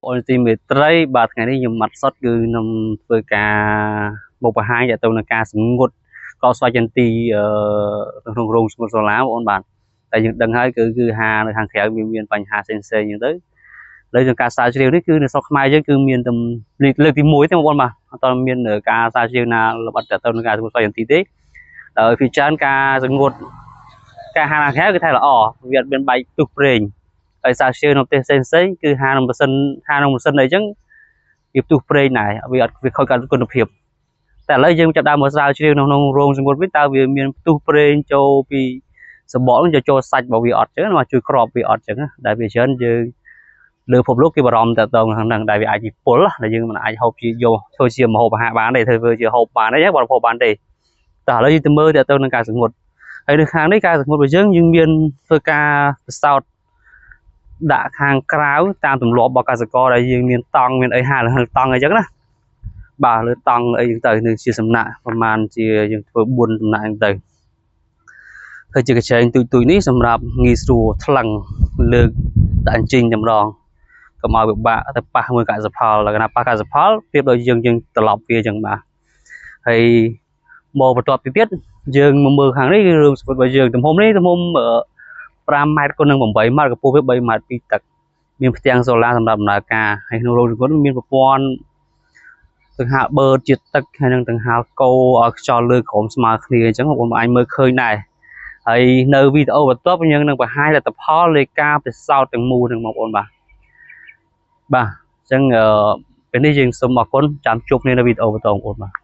អូនទីមេត្រីបាទថ្ងៃនេះខ្ញុំម៉ាត់សុតគឺនឹងធ្វើការមកបង្ហាញទៅនឹងការសម្ងួតកស្វាយចន្ទីក្នុងរោងសម្ងួតសូឡាបងអូនបាទតែយើងដឹងហើយគឺហានៅខាងក្រៅវាមានបញ្ហាផ្សេងៗអញ្ចឹងទៅលើក្នុងការស្រាវជ្រាវនេះគឺនៅស្រុកខ្មែរយើងគឺមានតែលើកទី1ទេបងប្អូនបាទអត់ទាន់មានការស្រាវជ្រាវណាល្បិតទៅនឹងការសម្ងួតស្វាយចន្ទីទេដោយពីច្រើនការសម្ងួតការហាខាងក្រៅគឺថាល្អវាអត់មានបែកទុះប្រេងហើយសារជឿនៅប្រទេសផ្សេងៗគឺហានឹងម៉ាស៊ីនហានឹងម៉ាស៊ីនអីចឹងវាផ្ទុះប្រេងដែរវាអត់វាខូចការគុណភាពតែឥឡូវយើងចាប់ដើមមកស្រាវជ្រាវនៅក្នុងរោងសង្កត់វិញតើវាមានផ្ទុះប្រេងចូលពីសបកនឹងចូលសាច់របស់វាអត់ចឹងមកជួយក្របវាអត់ចឹងដែលវាច្រើនយើងលើពិភពលោកគេបារម្ភតទៅខាងហ្នឹងដែលវាអាចជាពុលដែលយើងមិនអាចហូបជាយកធ្វើជាម្ហូបអាហារបានទេធ្វើជាហូបបានទេបរិភោគបានទេតែឥឡូវយើងទៅមើលតទៅនឹងការសង្កត់ហើយនៅខាងនេះការសង្កត់របស់យើងយើងមានធ្វើការពិសោធន៍ដាក់ខាងក្រៅតាមទម្លាប់របស់កសិករដែលយើងមានតង់មានអីហាលតង់អីចឹងណាបាទលើតង់អីចឹងទៅនឹងជាសំណាក់ប្រហែលជាយើងធ្វើ4សំណាក់ចឹងទៅធ្វើជាកញ្ចែងទូចទូចនេះសម្រាប់ងាយស្រួលថ្លឹងលើកដាក់អញ្ជិញតែម្ដងកុំឲ្យពិបាកទៅប៉ះមួយកសិផលលក្ខណៈប៉ះកសិផលប្រៀបដូចយើងយើងត្រឡប់វាចឹងបាទហើយមកបន្ទាប់ទីទៀតយើងមកមើលខាងនេះគឺរឿងស្ពុតរបស់យើងទំហំនេះទំហំ5ម៉ែត្រគុណនឹង8ម៉ែត្រកម្ពស់វា3ម៉ែត្រ2ទឹកមានផ្ទាំងសូឡាសម្រាប់ដំណើរការហើយក្នុងរោងចក្រមានប្រព័ន្ធដង្ហើបឺតជាតិទឹកហើយនឹងដង្ហើកោឲ្យខ្យល់លើក្រោមស្មើគ្នាអញ្ចឹងបងប្អូនអាចមើលឃើញដែរហើយនៅវីដេអូបន្ទាប់យើងនឹងបង្ហាញលទ្ធផលនៃការពិសោធន៍ទាំងមូលនឹងបងប្អូនបាទបាទអញ្ចឹងពេលនេះយើងសូមអរគុណចាំជួបគ្នានៅវីដេអូបន្តបងប្អូនបាទ។